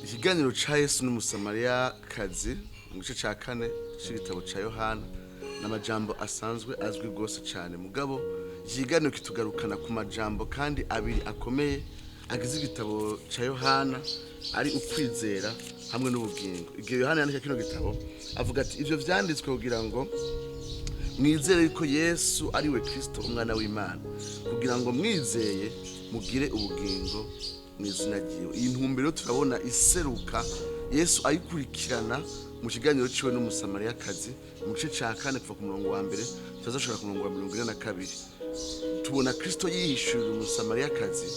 Ikiganiro ca Yesu n'Umusamariyakazi mu gice ca kane c'igitabo ca Yohana ni amajambo asanzwe azwi rwose cane, mugabo iki kiganiro kitugarukana ku majambo kandi abiri akomeye agize igitabo ca Yohana, ari ukwizera hamwe n'ubugingo. Igihe Yohana yandika kino gitabo avuga ati: "Ivyo vyanditswe kugira ngo mwizere yuko Yesu ari we Kristo, umwana w'Imana, kugira ngo mwizeye mugire ubugingo mu izina ryiwe." Iyi ntumbero turabona iseruka Yesu ayikurikirana mu kiganiro ciwe n'Umusamariyakazi mu gice ca kane, kuva ku murongo wa mbere turazashobora ku murongo wa 42. Tubona Kristo yihishurira Umusamariyakazi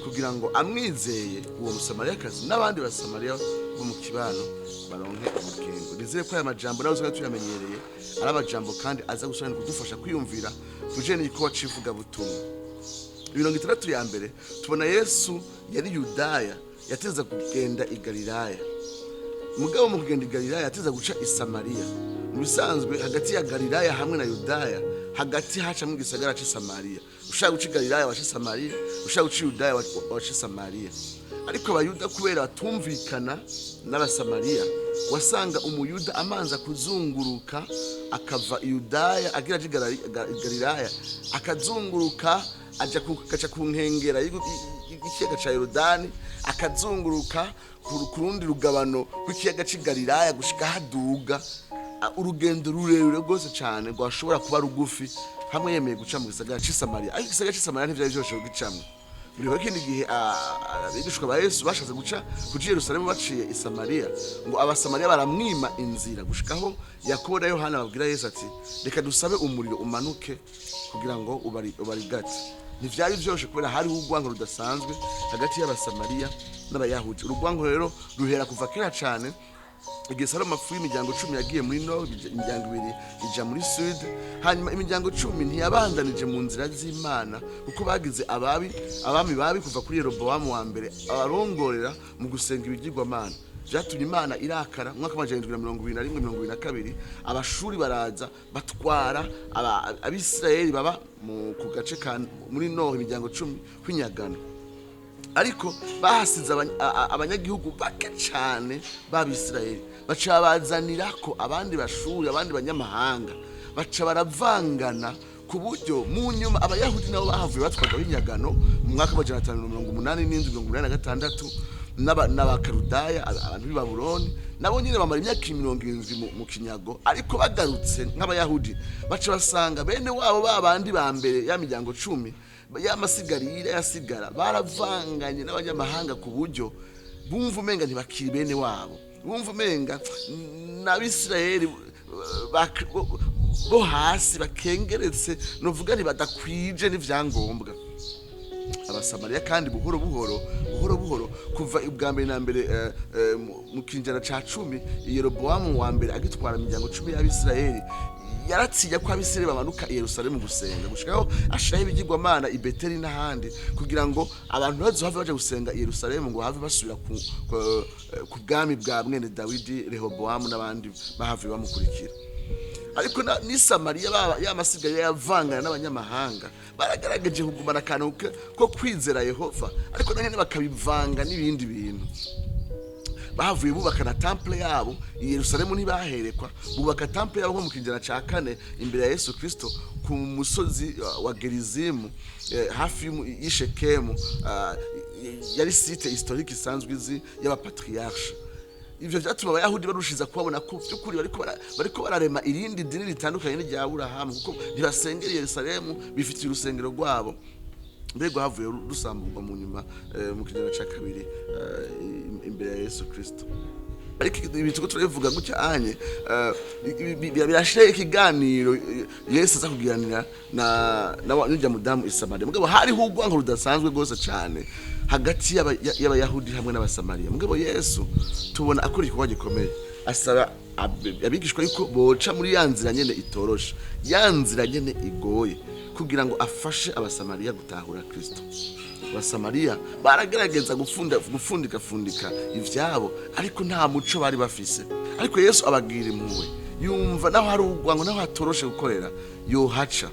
kugira ngo amwizeye, uwo Musamariyakazi n'abandi Basamariya bo mu kibano baronke ubugingo. Nizere ko aya majambo nawe usanga tuyamenyereye, ari amajambo kandi aza gusobanura kudufasha kwiyumvira kujene igikorwa c'ivugabutumwa. 60 ya mbere tubona Yesu yari Yudaya, yateza kugenda i Galilaya. Mugabo mu kugenda i Galilaya yateza guca i Samariya. Mu bisanzwe hagati ya Galilaya hamwe na Yudaya hagati hacamwo igisagara c'i Samariya. Ushaka guca i Galilaya waca i Samariya, ushaka guca i Yudaya waca i Samariya. Ariko Abayuda kubera batumvikana n'Abasamariya, wasanga Umuyuda amanza kuzunguruka akava i Yudaya agira aje i Galilaya, akazunguruka aja agaca ku nkengera y'ikiyaga ca Yorodani, akazunguruka ku rundi rugabano rw'ikiyaga c'i Galilaya gushika haduga. Urugendo rurerure rwose cane rwashobora kuba rugufi hamwe yemeye guca mu gisagara c'i Samariya. Ariko igisagara c'i Samariya ntivyari vyoroshe kugicamwo. Buriho ikindi gihe abigishwa ba Yesu bashatse guca kuja i Yerusalemu baciye i Samariya, ngo Abasamariya baramwima inzira, gushikaho Yakobo na Yohana babwira Yesu ati: "Reka dusabe umuriro umanuke kugira ngo ubarigate." Ntivyari vyoroshe kubera hariho urwango rudasanzwe hagati y'Abasamariya n'Abayahudi. Urugwango rero ruhera kuva kera cane, igihe Salomo apfuye imiryango 10 yagiye muri nord, imiryango ibiri ija muri sud. Hanyuma imiryango 10 ntiyabandanije mu nzira z'Imana, kuko bagize ababi, abami babi kuva kuri Yerobowamu wa mbere, abarongorera mu gusenga ibigirwamana. Vyatumye Imana irakara. Mu mwaka wa 721, 72, Abashuri baraza batwara Abisirayeli baba ku gace ka muri nord, imiryango 10 kw'inyagano. Ariko bahasize abanyagihugu bake cane b'Abisirayeli, baca bazanira ko abandi bashuri, abandi banyamahanga, baca baravangana, ku buryo mu nyuma Abayahudi nabo bahavuye batwarwa b'inyagano mu mwaka wa 587, 86 n'Abakarudaya, abantu b'i Babuloni. Nabo nyine bamara imyaka 70 mu kinyago. Ariko bagarutse nk'Abayahudi baca basanga bene wabo ba bandi ba mbere, ya miryango 10 y'amasigarira yasigara, baravanganye n'abanyamahanga, ku buryo bumva umenga ntibakiri bene wabo, bumva umenga n'Abisirayeli bo hasi bakengeretse, novuga ntibadakwije n'ivyangombwa. Abasamariya kandi buhoro buhoro, buhoro buhoro, kuva ubwa mbere na mbere mu kinjana ca 10, Yerobowamu wa mbere agitwara imiryango 10 y'Abisirayeli, yaratinya ko Abisirayeli bamanuka i Yerusalemu gusenga, gushikaho ashiraho ibigirwamana i Beteli n'ahandi, kugira ngo abantu bazohave baja gusenga i Yerusalemu ngo bahave basubira ku bwami bwa mwene Dawidi Rehobowamu n'abandi bahavuye bamukurikira. Ariko n'i Samariya ya masigaye yavangana n'abanyamahanga baragaragaje kugumana akantu ko kwizera Yehova, ariko na nyene bakabivanga n'ibindi bintu. Bahavuye bubaka na temple yabo i Yerusalemu, ntibaherekwa, bubaka temple yabo nko mu kinjana ca kane imbere ya Yesu Kristo ku musozi wa Gerizimu, hafi y'Ishekemu, yari site historique isanzwe izi y'abapatriarche. Ivyo vyatuma Abayahudi barushiza kubabona ko by'ukuri bariko bararema irindi dini ritandukanye n'irya Aburahamu, kuko ntibasengera i Yerusalemu, bifitiye urusengero rwabo. Mbega havuye rusamburwa mu nyuma mu kinyejana ca kabiri imbere ya Yesu Kristo. Ariko ibi turiko turabivuga gutya anye birashira ikiganiro Yesu aza kugiranira na n'urya mudamu i Samariya. Mugabo hariho urwango rudasanzwe rwose cane hagati y'Abayahudi hamwe n'Abasamariya. Mugabo Yesu tubona akora igikorwa gikomeye, asaba abigishwa yuko boca muri ya nzira nyene itoroshe, ya nzira nyene igoye, kugira ngo afashe Abasamariya gutahura Kristo. Abasamariya baragerageza gufundika fundika ivyabo, ariko nta muco bari bafise. Ariko Yesu abagira impuhwe, yumva naho hari urwango, naho hatoroshe gukorera, yohaca.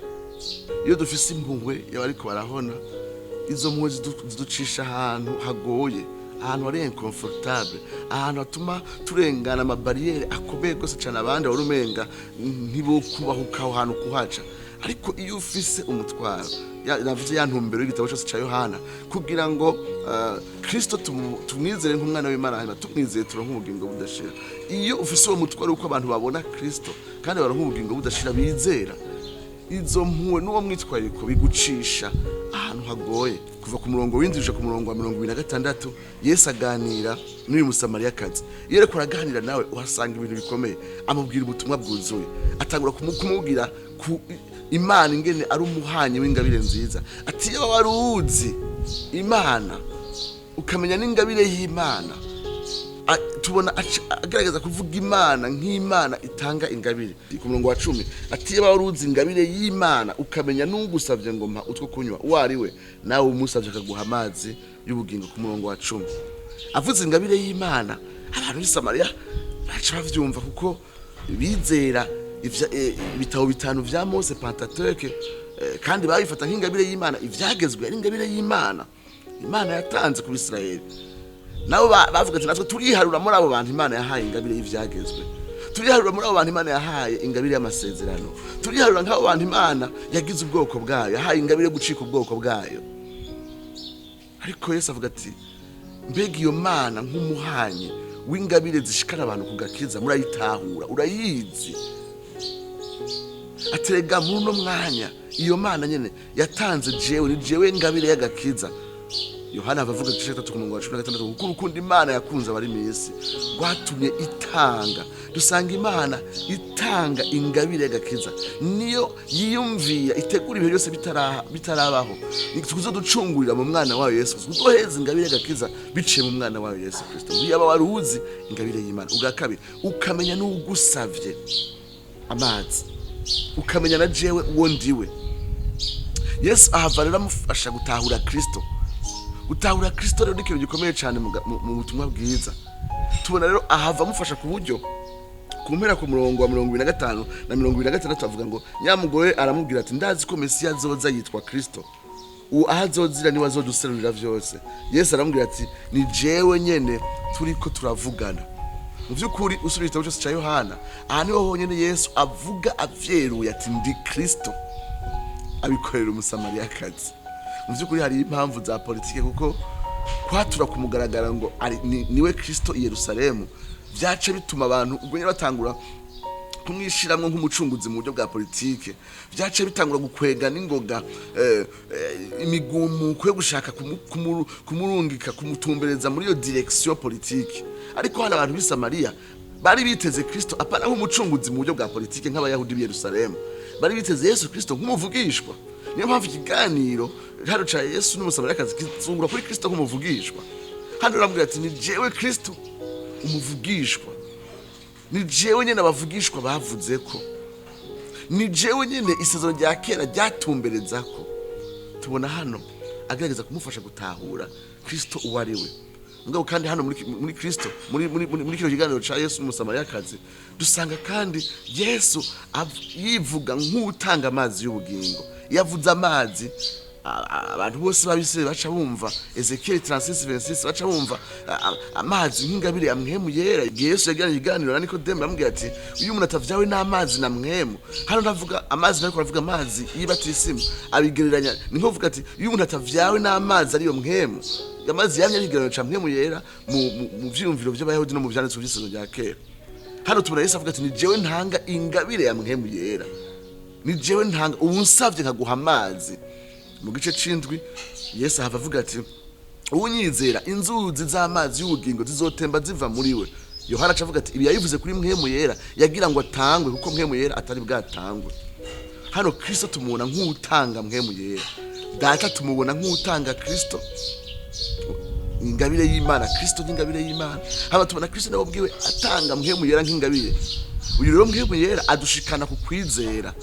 Iyo dufise impuhwe y'abariko barahona, izo mpuhwe ziducisha ahantu hagoye, ahantu hari inconfortable, ahantu hatuma turengana amabariyeri akomeye rwose cyane, abandi wari umenga ntibokubahuka aho hantu kuhaca. Ariko iyo ufise umutwaro, navuze ya ntumbero y'igitabo cyose cya Yohana, kugira ngo Kristo tumwizere nk'umwana w'Imana, hanyuma tumwizeye turonke ubugingo budashira. Iyo ufise uwo mutwaro w'uko abantu babona Kristo kandi baronka ubugingo budashira bizera, izo mpuhwe n'uwo mwitwariko bigucisha ahantu hagoye. Kuva ku murongo w'indwi ku murongo wa 26, Yesu aganira n'uyu Musamariyakazi. Iyo ariko araganira nawe, uhasanga ibintu bikomeye. Amubwira ubutumwa bwuzuye, atangura kumubwira ku Imana ingene ari umuhanyi w'ingabire nziza, ati iyo wari uzi Imana ukamenya n'ingabire y'Imana. Tubona agerageza kuvuga Imana nk'Imana itanga ingabire. Ku murongo wa 10 ati iyo wari uzi ingabire y'Imana, ukamenya n'ugusabye ngo mpa utwo kunywa uwo ari we, nawe umusabye akaguha amazi y'ubugingo. Ku murongo wa 10 avuze ingabire y'Imana, abantu b'i Samariya baca bavyumva, kuko bizera ibitabo bitanu vya Mose, Pentateuque, kandi babifata nk'ingabire y'Imana. Ivyagezwe ari ingabire y'Imana, Imana yatanze ku Bisirayeli. Nabo bavuga ati natwe turiharura muri abo bantu Imana yahaye ingabire y'ivyagezwe, turiharura muri abo bantu Imana yahaye ingabire y'amasezerano, turiharura nk'abo bantu Imana yagize ubwoko bwayo, yahaye ingabire yo gucika ubwoko bwayo. Ariko Yesu avuga ati mbega iyo Mana nk'umuhanyi w'ingabire zishikana abantu ku gakiza murayitahura? Urayizi? Aterega muri uno mwanya iyo Mana nyene yatanze jewe, ni jewe ngabire y'agakiza. Yohana avuga igice cya 3 ku murongo wa 16, kuko urukundo Imana yakunze abari mu isi rwatumye itanga. Dusanga Imana itanga ingabire y'agakiza, niyo yiyumvira itegura ibihe byose bitarabaho tuzoducungurira mu mwana wayo Yesu Kristo, kuzoheza ingabire y'agakiza biciye mu mwana wayo Yesu Kristo. Yaba wari uzi ingabire y'Imana, ubwa kabiri ukamenya n'ugusavye amazi, ukamenya na jewe uwo ndiwe. Yesu ahava rero amufasha gutahura Kristo. Gutahura Kristo rero ni ikintu gikomeye cyane mu butumwa bwiza. Tubona rero ahava amufasha ku buryo ku mpera, ku murongo wa 25 na 26, avuga ngo nyamugore aramubwira ati ndazi ko Mesiya azoza yitwa Kristo, uwo aho azozira niwe azoduserurira vyose. Yesu aramubwira ati ni jewe nyene turiko turavugana. Mu by'ukuri, usubira igitabo cyose cya Yohana, aha niho honyine Yesu avuga avyeruye ati ndi Kristo, abikorera Umusamariyakazi. Mu by'ukuri hari impamvu za politike, kuko kwatura ku mugaragaro ngo niwe Kristo i Yerusalemu byaca bituma abantu ubwo nyine batangura kumwishiramwo nk'umucunguzi mu buryo bwa politike, byaca bitangura gukwega n'ingoga imigumuko yo gushaka kumurungika, kumutumbereza muri iyo direction politique. Ariko hari abantu b'i Samariya bari biteze Kristo apana nk'umucunguzi mu buryo bwa politike nk'Abayahudi b'i Yerusalemu, bari biteze Yesu Kristo nk'umuvugishwa. Niyo mpamvu ikiganiro hano ca Yesu n'Umusamariyakazi kizungura kuri Kristo nk'umuvugishwa. Hano aramubwira ati ni jewe Kristo umuvugishwa, ni jewe nyene abavugishwa bavuze ko, ni jewe nyene isezerano rya kera ryatumbereza ko. Tubona hano agerageza kumufasha gutahura Kristo uwo ari we. Mugabo kandi hano muri Kristo, muri kino kiganiro ca Yesu n'Umusamariyakazi, dusanga kandi Yesu yivuga nk'utanga amazi y'ubugingo. Iyo avuze amazi, abantu bose babise baca bumva Ezekiel 36:26, baca bumva amazi nk'ingabire ya Mpwemu Yera. Igihe Yesu yagiranye ikiganiro na Nikodemu, aramubwira ati iyo umuntu atavyawe n'amazi na Mpwemu. Hano ndavuga amazi, ariko aravuga amazi y'ibatisimu, abigereranya ni nko kuvuga ati iyo umuntu atavyawe n'amazi ariyo Mpwemu. Amazi yamye ari ikigereranyo ca Mpwemu Yera mu vyiyumviro vy'Abayahudi no mu vyanditswe vy'isezerano rya kera. Hano tubona Yesu avuga ati ni jewe ntanga ingabire ya Mpwemu Yera, ni jewe ntanga, ubu nsavye nkaguha amazi. Mu gice c'indwi Yesu ahava avuga ati unyizera inzuzi z'amazi y'ubugingo zizotemba ziva muri we. Yohana aca avuga ati ibi yabivuze kuri Mpwemu Yera yagira ngo atangwe, kuko Mpwemu Yera atari bwatangwe. Hano Kristo tumubona nk'utanga Mpwemu Yera, Data tumubona nk'utanga Kristo, ingabire y'Imana, Kristo nk'ingabire y'Imana. Hano tubona Kristo nawe ubwiwe atanga Mpwemu Yera nk'ingabire. Uyu rero Mpwemu Yera adushikana ku kwizera,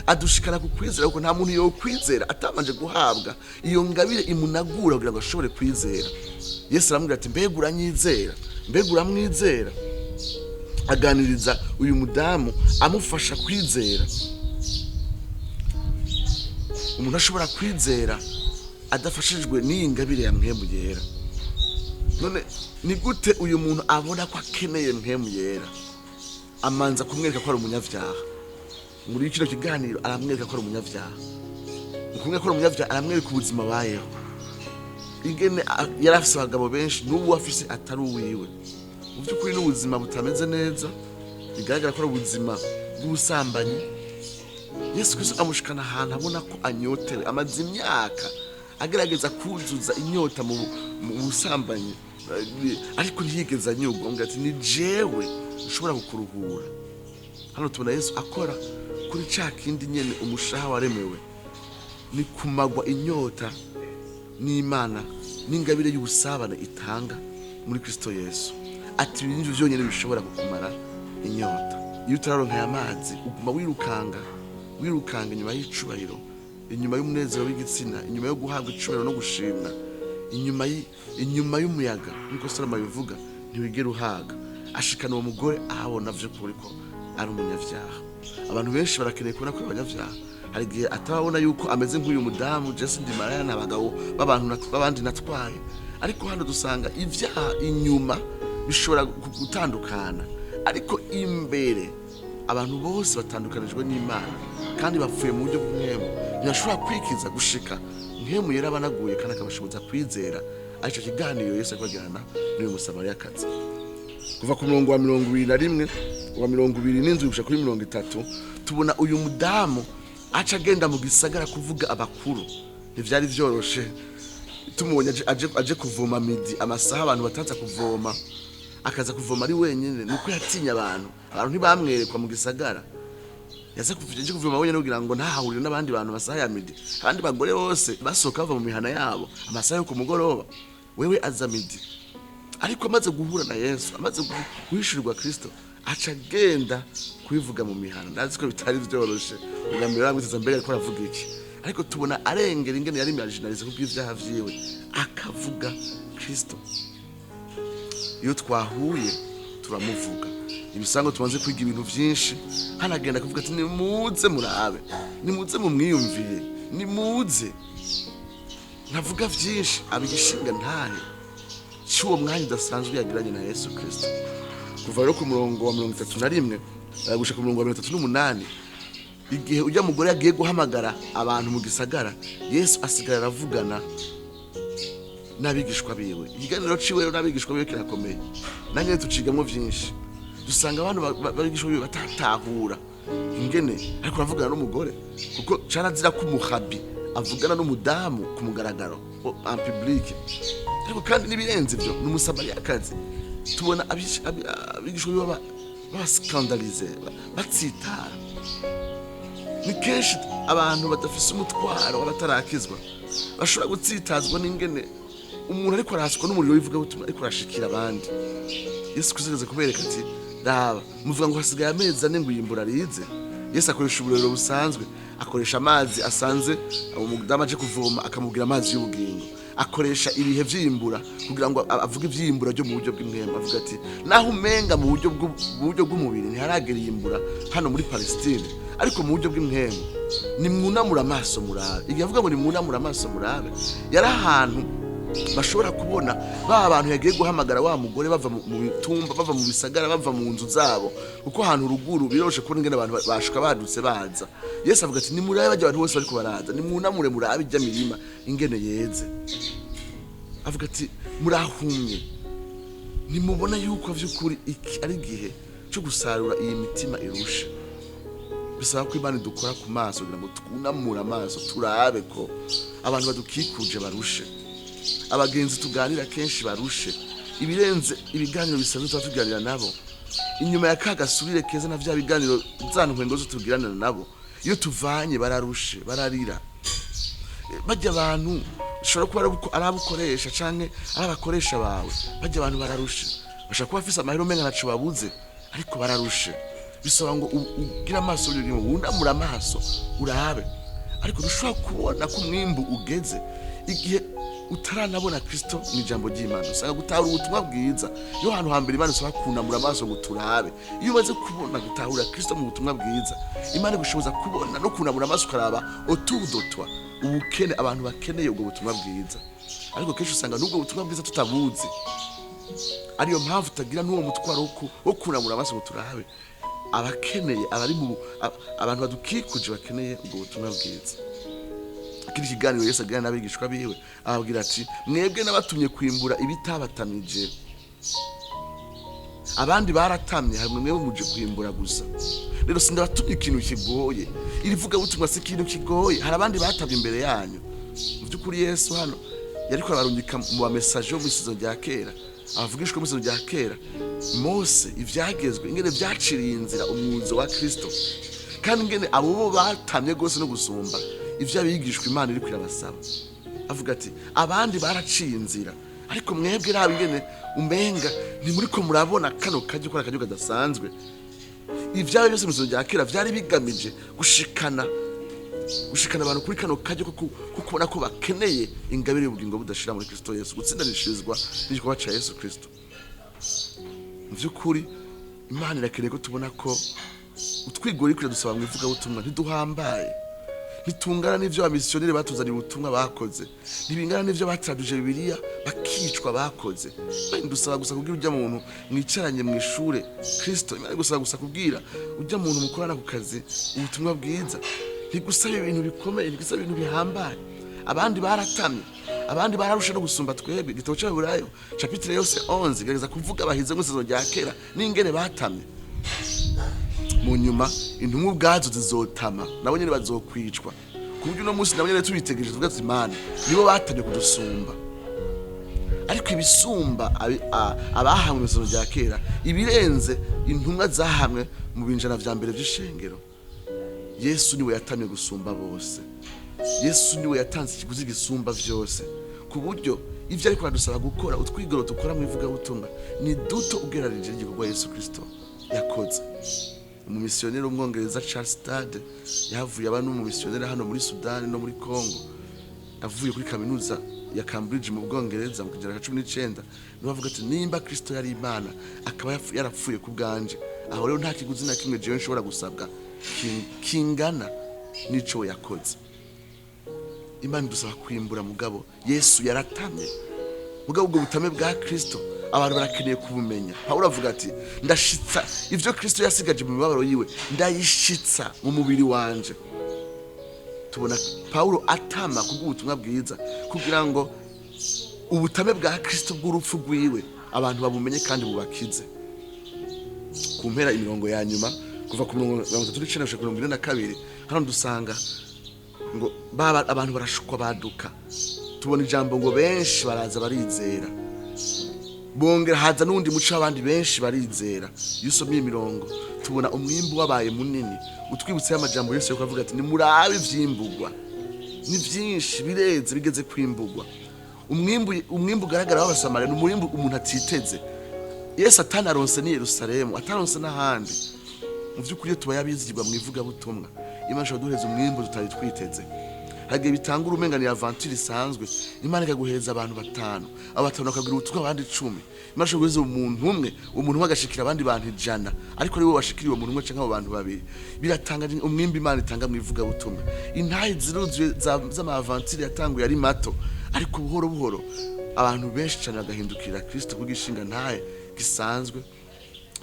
adushikana ku kwizera, kuko nta muntu yo kwizera atabanje guhabwa iyo ngabire imunagura kugira ngo ashobore kwizera. Yesu aramubwira ati mbega uranyizera? Mbega uramwizera? Aganiriza uyu mudamu amufasha kwizera. Umuntu ashobora kwizera adafashijwe n'iyi ngabire ya Mpwemu Yera. None ni gute uyu muntu abona ko akeneye Mpwemu Yera? Amanza kumwereka ko ari umunyavyaha. Muri kino kiganiro aramwereka ko ari umunyavyaha. Mu kumwereka ko ari umunyavyaha, aramwereka ubuzima abayeho, ingene yari afise abagabo benshi, n'ubu afise atari uwiwe. Mu by'ukuri n'ubuzima butameze neza, bigaragara ko ari ubuzima bw'ubusambanyi. Yesu Kristo amushikana ahantu abona ko anyotewe. Amaze imyaka agerageza kuzuza inyota mu busambanyi, ariko ntiyigeze anyurwa. Ngo ati: "Ni jewe ushobora kukuruhura." Hano tubona Yesu akora kuri ca kindi nyene umushaha waremewe, ni kumagwa inyota n'Imana n'ingabire y'ubusabane itanga muri Kristo Yesu. Ati: "Ibi nivyo vyonyene bishobora kukumara inyota." Iyo utararonka aya mazi, uguma wirukanga, wirukanga inyuma y'icubahiro, inyuma y'umunezero w'igitsina, inyuma yo guhabwa icubahiro no gushimwa, inyuma y'umuyaga, nk'uko Salomo abivuga, ntiwigera uhaga. Ashikana uwo mugore ahabona vy'ukuri ko ari umunyavyaha. Abantu benshi barakeneye kubona ko ari abanyavyaha. Hari igihe atababona yuko ameze nk'uyu mudamu: "Jesi ndi maraya, nta bagabo b'abantu b'abandi natwaye." Ariko hano dusanga ivyaha inyuma bishobora gutandukana, ariko imbere abantu bose batandukanijwe n'Imana kandi bapfuye mu buryo bw'umwemu. Ntibashobora kwikiza gushika Mpwemu Yera abanaguye kandi akabashoboza kwizera. Aricyo kiganiro Yesu ariko agirana n'uyu Musamariyakazi. Kuva ku murongo wa 21, wa 27 gushika kuri 30, tubona uyu mudamu aca agenda mu gisagara kuvuga abakuru. Ntivyari vyoroshe. Tumubonye aje kuvoma midi, amasaha abantu bataza kuvoma, akaza kuvoma ari wenyine, nuko yatinya abantu. Abantu ntibamwerekwa mu gisagara. Yaza aje kuvoma wenyine kugira ngo ntahahurire n'abandi bantu amasaha ya midi. Abandi bagore bose basohoka bava mu mihana yabo amasaha yo ku mugoroba, wewe aza midi. Ariko amaze guhura na Yesu, amaze guhishurirwa Kristo, aca agenda kubivuga mu mihana. Ndazi ko bitari vyoroshe. Ubwa mbere baramwiteza: "Mbere ariko aravuga iki?" Ariko tubona arengera ingene yari marginalisé kubw'ivyaha vyiwe, akavuga Kristo. Iyo twahuye turamuvuga. Ibisango tumaze kwiga ibintu vyinshi. Hano agenda kuvuga ati: "Nimuze murabe, nimuze mumwiyumvire, nimuze." Ntavuga vyinshi, aba igishinga ntahe cy'uwo mwanya udasanzwe yagiranye na Yesu Kristo. Kuva rero ku murongo wa 31 gushika ku murongo wa 38, igihe ujya mugore yagiye guhamagara abantu mu gisagara, Yesu asigara aravugana n'abigishwa biwe. Ikiganiro ciwe rero n'abigishwa biwe kirakomeye, nange tucigamwo vyinshi. Dusanga abantu b'abigishwa biwe batatahura ingene ariko aravugana n'umugore, kuko carazira ko umuhabi avugana n'umudamu ku mugaragaro, en public. Ariko kandi n'ibirenze ivyo, ni Umusamariyakazi. Tubona abigishwa biwe babascandalisé, batsitara. Ni kenshi abantu badafise umutwaro w'abatarakizwa bashobora gutsitazwa n'ingene umuntu ariko araswa n'umuriro w'ivugabutumwa, ariko arashikira abandi. Yesu Kristo ageze kubereka ati: "Raba, muvuga ngo hasigaye amezi 4 ngo iyimbura rize." Yesu akoresha uburero busanzwe, akoresha amazi asanze umudamu aje kuvoma, akamubwira amazi y'ubugingo. Akoresha ibihe vy'iyimbura kugira ngo avuge ivy'iyimbura ryo mu buryo bw'impwemu. Avuga ati: "Naho umenga mu buryo bw'umubiri ntiharagera iyimbura hano muri Palestine, ariko mu buryo bw'impwemu nimwunamura amaso murabe." Igihe avuga ngo nimwunamura amaso murabe, yari ahantu bashobora kubona ba bantu yagiye guhamagara wa mugore bava mu mitumba, bava mu bisagara, bava mu nzu zabo, kuko ahantu ruguru biroroshe kubona ingene abantu bashuka badutse baza. Yesu avuga ati: "Nimurabe bajya abantu bose bariko baraza, nimwunamure murabe ijya mirima ingene yeze." Avuga ati: "Murahumye, nimubona yuko vy'ukuri iki ari igihe cyo gusarura iyi mitima irusha." Bisaba ko Imana idukora ku maso kugira ngo twunamure amaso turabe ko abantu badukikuje barushe, abagenzi tuganira kenshi barushe, ibirenze ibiganiro bisanzwe tuba tuganira nabo. Inyuma ya ka gasubire keza na vya biganiro, za ntwengo zo tugiranira nabo, iyo tuvanye bararushe, bararira. Bajya abantu ushobora kuba ari abo ukoresha canke ari abakoresha bawe, bajya abantu bararushe. Bashobora kuba bafise amahera umenga ntaco babuze, ariko bararushe. Bisaba ngo ugire amaso y'ururimi, wunamure amaso urabe. Ariko ntushobora kubona ko umwimbu ugeze igihe utaranabona Kristo mu ijambo ry'Imana. Usanga gutahura ubutumwa bwiza iyo hantu hambere Imana isaba kunamura amaso ngo turabe. Iyo umaze kubona, gutahura Kristo mu butumwa bwiza, Imana igushoboza kubona no kunamura amaso ukaraba autour de toi. Ubukene, abantu bakeneye ubwo butumwa bwiza, ariko kenshi usanga n'ubwo butumwa bwiza tutabuzi. Ariyo mpamvu tutagira n'uwo mutwaro wo kunamura amaso ngo turabe abakeneye, abari mu abantu badukikuje bakeneye ubwo butumwa bwiza. Kiri kiganiro Yesu agirana n'abigishwa biwe, ababwira ati: "Mwebwe nabatumye kwimbura ibitabatamije. Abandi baratamye, hamwe mwebwe muje kwimbura gusa. Rero sindabatumye ikintu kigoye. Iri vugabutumwa si ikintu kigoye, hari abandi batamye imbere yanyu." Mu by'ukuri Yesu hano yariko arabarungika mu bamesaje bo mu isezerano rya kera, abavugishwa mu isezerano rya kera, Mose, ivyagezwe, ingene vyaciriye inzira umwuzo wa Kristo, kandi ingene abo bo batamye rwose no gusumba ivyo abigishwa Imana iriko irabasaba. Avuga ati: "Abandi baraciye inzira, ariko mwebwe raba ingene umenga ntimuriko murabona kano karyo, ko ari akaryo kadasanzwe." Ivyaba byose mu isezerano rya kera vyari bigamije gushikana abantu kuri kano karyo ko kubona ko bakeneye ingabire y'ubugingo budashira muri Kristo Yesu, gutsindanishirizwa n'igikorwa ca Yesu Kristo. Mu vy'ukuri Imana irakeneye ko tubona ko utwigoro iriko iradusaba mu ivugabutumwa ntiduhambaye, ntitungana n'ivyo abamisiyoneri batuzaniye ubutumwa bakoze, ntibingana n'ivyo batraduje Bibiliya bakicwa bakoze. Imana idusaba gusa kubwira ujya muntu mwicaranye mu ishure Kristo. Imana igusaba gusa kubwira ujya muntu mukorana ku kazi ubutumwa bwiza. Ntigusaba ibintu bikomeye, ntigusaba ibintu bihambaye. Abandi baratamye, abandi bararusha no gusumba twebwe. Igitabo c'Abaheburayo chapitre yose 11 igerageza kuvuga abahize mu isezerano rya kera n'ingene batamye. Mu nyuma intumwa ubwazo zizotama, nabo nyene bazokwicwa, ku buryo uno munsi nabo nyene tubitegereje tuvuga tuti: "Imana, nibo batamye kudusumba." Ariko ibisumba abahamwe mu isezerano rya kera, ibirenze intumwa zahamwe mu binjana vya mbere vy'ishengero, Yesu niwe yatamye gusumba bose. Yesu niwe yatanze ikiguzi gisumba vyose, ku buryo ivyo ariko aradusaba gukora, utwigoro dukora mu ivugabutumwa, ni duto ugereranije n'igikorwa Yesu Kristo yakoze. Umumisiyoneri w'umwongereza Charles Studd, yahavuye aba n'umumisiyoneri hano muri Sudani no muri Congo, avuye kuri kaminuza ya Cambridge mu Bwongereza mu kijana cya 19, niwe avuga ati: "Nimba Kristo yari Imana akaba yarapfuye ku bwanje, aho rero nta kiguzi na kimwe jewe nshobora gusabwa kingana n'ico we yakoze." Imana idusaba kwimbura, mugabo Yesu yaratamye. Mugabo ubwo butame bwa Kristo abantu barakeneye kubumenya. Pawulo avuga ati: "Ndashitsa ivyo Kristo yasigaje mu mibabaro yiwe, ndayishitsa mu mubiri wanje." Tubona Pawulo atama kubw'ubutumwa bwiza kugira ngo ubutame bwa Kristo bw'urupfu rwiwe abantu babumenye kandi bubakize. Ku mpera, imirongo ya nyuma, kuva ku mirongo 39 gushika ku 42, hano dusanga ngo baba abantu barashukwa baduka. Tubona ijambo ngo benshi baraza barizera, bongera haza n'undi muco w'abandi benshi barizera. Iyo usomye imirongo tubona umwimbu wabaye munini, utwibutse y'amajambo Yesu yo avuga ati: "Nimurabe ivyimburwa ni vyinshi, bireze, bigeze kwimburwa." Umwimbu ugaragara w'Abasamariya ni umwimbu umuntu atiteze, Yesu atanaronse ni Yerusalemu, ataronse n'ahandi. Mu by'ukuri iyo tubaye abizigirwa mu ivugabutumwa, Imana ishobora kuduhereza umwimbu tutari twiteze. Hagiye bitanga urumenga ni aventure isanzwe, Imana ikaguhereza abantu batanu, abo batanu bakagira ubutumwa abandi 10. Imana ishobora guhereza umuntu umwe, umuntu umwe agashikira abandi bantu 100, ariko ari wowe washikiriye uwo muntu umwe canke abo bantu babiri. Biratanga umwimbu Imana itanga mu ivugabutumwa. Intahe ziruzuye z'ama aventure yatanguye ari mato, ariko buhoro buhoro abantu benshi cyane bagahindukira Kristo kubw'ishinga ntahe gisanzwe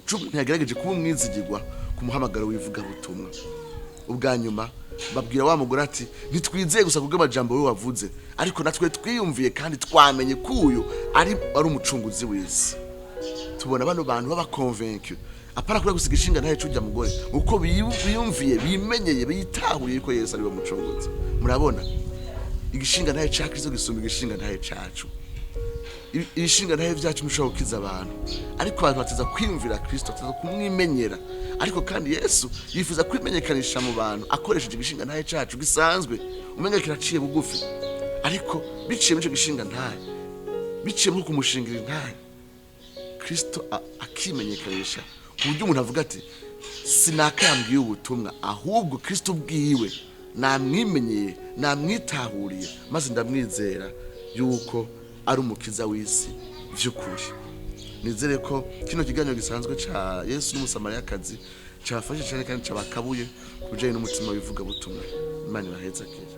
c'umuntu yagerageje kuba umwizigirwa ku muhamagaro w'ivugabutumwa. Ubwa nyuma babwira wa mugore ati: "Ntitwizeye gusa kubw'amajambo we wavuze, ariko natwe twiyumviye kandi twamenye ko uyu ari umucunguzi w'isi." Tubona bano bantu baba convaincu, apana kuri gusiga ishinga ntahe c'urya mugore, uko biyumviye, bimenyeye, bitahuriye ko Yesu ari we mucunguzi. Murabona igishinga ntahe ca Kristo gisumba igishinga ntahe cacu. Ibishinga ntahe vyacu ntushobora gukiza abantu, ariko abantu bateza kwiyumvira Kristo, bateza kumwimenyera. Ariko kandi Yesu yifuza kwimenyekanisha mu bantu akoresheje igishinga ntahe cacu gisanzwe, umenga kiraciye bugufi, ariko biciye muri ico gishinga ntahe, biciye muri kumushingira intahe, Kristo akimenyekanisha ku buryo umuntu avuga ati: "Sinakambwiye ubutumwa, ahubwo Kristo ubwiwe namwimenyeye, namwitahuriye, maze ndamwizera yuko ari umukiza w'isi vy'ukuri." Nizere ko kino kiganiro gisanzwe ca Yesu n'Umusamariyakazi cabafashe cyane kandi cabakabuye ku bijanye n'umutima w'ivugabutumwa. Imana ibahezagire.